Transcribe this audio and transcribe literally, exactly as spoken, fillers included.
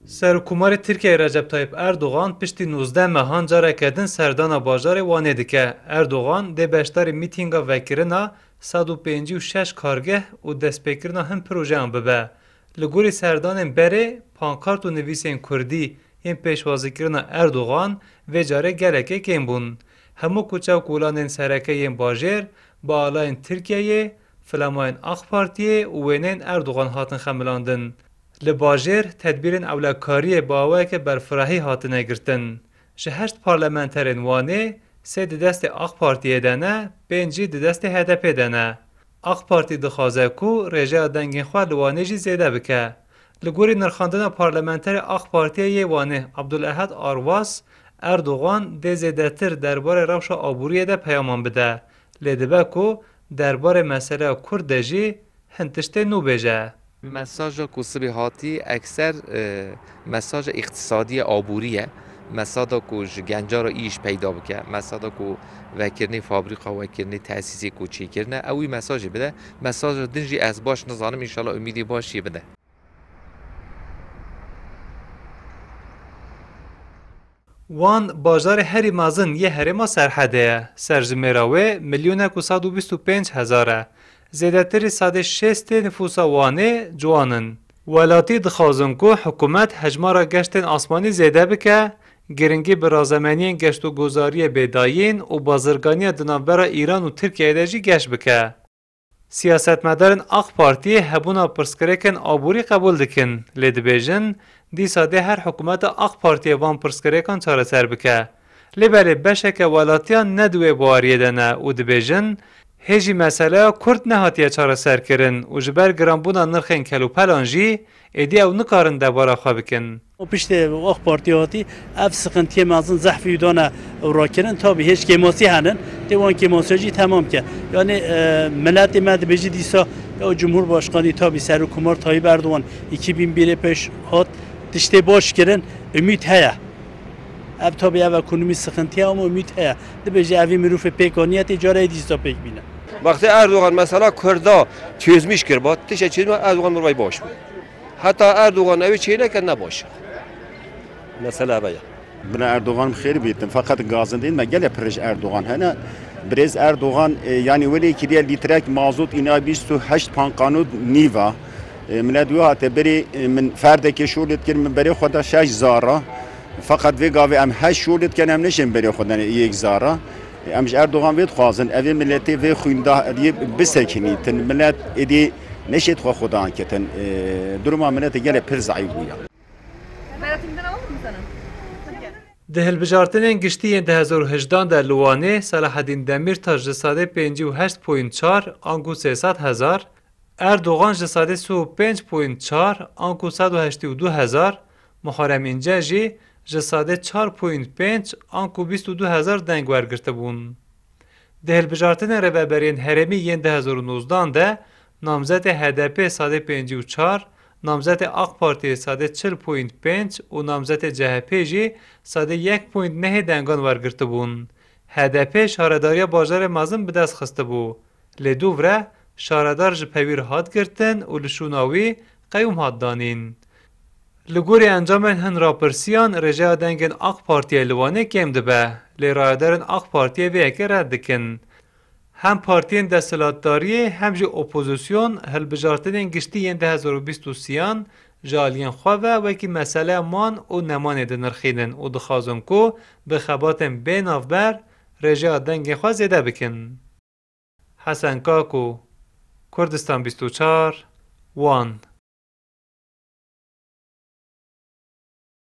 Serokkomarê Tirkiyeyê Recep Tayyip Erdogan piştî nozdeh mehan careke din serdana bajarê Wanê dike. Erdogan dê beşdarî mîtînga vekirina sed û pêncî û şeş kargeh û destpêkirina hin projeyan bibe. Li gorî serdanên berê, pankart û nivîsên kurdî yên pêşwazîkirina Erdogan vê carê gelekê kêm bûn. Hemû kuçe û kolanên sereke yên bajêr bi alayên Tirkiyeyê, filamayên AK Partiyê û wêneyên Erdogan hatin xemilandin. Li bajêr tedbîrên ewlekariyê bi awayeke berfirehî hatine girtin. Ji heşt parlamenterên Wanê sê di destê AK Partiyê de ne, pênc jî di destê H D P de ne. AK Partî dixwaze ku rêjeya dengên xwe li Wanê jî zêde bike. Li gorî nirxandina parlamenterê AK Partiyê yê Wanê Abdulehad Arwas, Erdogan dê zêdetir derbarê rewşa aboriyê de peyaman bide. Lê dibe ku derbarê meseleya Kurd de jî hin tiştê nû bêje. Mesaja ku sibê hatî ekser, e, mesaja îqtisadî ye, aborî ye. Mesada ku ji genca re îş peyda bike, mesada ku vekirinê fabrîka, vekirinê tesîsê ku çêkirine, ew wî mesajê bide. Mesaja din jî ez baş nizanim, înşallah umîdê baş jê bide. Wan bajarê herî mezin yê herêma Serhedê ye. Serjimêra wê milyonek û sed û bîst û pênc hezar e. Zêdetirî sedê şêstê nifûsa Wanê ciwan in. Welatî dixwazin ku hikûmet hejmara geştên asmanî zêde bike, giringî bi razemeniyên geştûgozariyê bê dayîn û bazirganiya di navbera Îran û Tirkiyeyê de jî geş bike. Siyasetmedarên AK Partiyê hebûna pirsgirêkên aborî qebûl dikin, lê dibêjin, dîsa dê her hikûmeta AK Partiyê van pirsgirêkan çareser bike. Lê belê beşeke welatiyan ne di wê baweriyê de ne û dibêjin, hê jî meseleya Kurd nehatiye çareserkirin û ji ber giranbûna nirxên kelûpelan jî êdî ew nikarin debara xwe bikin. Û piştê AK Partî hatî, ev sixintiyê mezin zehfî wî dane û rakirin. Tabî hêj kêmasî henin, tê wan kêmasiya jî temam ke. Yanî, e, miletê me dibêjî dîsa, ya Cumhurbaşkanî tabî Serokkomar Tayyip Erdogan iki bin bir ê pêş hat, tiştê baş kirin, umîd heye. Ev tabî ev ekonomî sixintiye ama umîd heye. Dibêjî evî mirûfê pêk aniye tê cara yê dîsa pêk bîne. Wextê Erdogan mesela Kurda çözmüş kir, ba tişe çözme Erdogan mirvay baş bû. Heta Erdogan ew çêneke ne baş. Mesela ev ya. Bila Erdogan xêr bîtin, fakat gazindên me gelek pir ji Erdogan hene. Birêz Erdogan, e, yani welê kiriye lîtrek mazot îna bîst û heşt pankanot nîva. E, millet wî hate berê, e, min ferdekê şolê dikir, min berê xwe da şeş zara. Fakat vê gavê em heşt şolê dikin, em neşên berê xwe dene yek zara. Em ji Erdogan vê dixwazin, evê miletê vê xwîndariyê bisekinîtin. Milet êdî neşêt xwe xudan ketin. E, duruma miletê gelek pir zeîf bûye. Di hilbijartinên giştî yên du hezar û hejdan de li Wanê Selaheddîn Demîrtaş ji sedê pêncî û heşt point çar anku sê sed hezar, Erdogan ji sedê sî û pênc point çar anku sed û heştê û du hezar, Muharrem Înce jî ji sedê çar point pênc anku bîst û du hezar deng wergirtibûn. Di hilbijartinên rêveberiyên herêmî yên du hezar û nozdan de namzetê H D P sedê pêncî û çar, namzetê AK Partiyê sedê çil point pênc û namzetê C H P jî sedê yek point nehê dengan wergirtibûn. H D P şaredariya bajarê mezin bi dest xistibû. Lê dûv re şaredar ji Pewîr hat girtin û li şûna wî qeyûm hat danîn. Li gorî encamên hin rapirsiyan rêjeya dengên AK Partiyê li Wanê kêm dibe. Lê rayedarên AK Partiyê vê yekê red dikin. Hem partiyên desthilatdariyê hem jî opozîsyon hilbijartinên giştî yên du hezar û bîst û sêyan ji aliyên xwe ve wekî meseleya man û nemanê dinirxînin û dixwazin ku bi xebatên bê navber rêjeya dengên xwe zêde bikin. Hesen Kako, Kurdistan bîst û çar, Wan.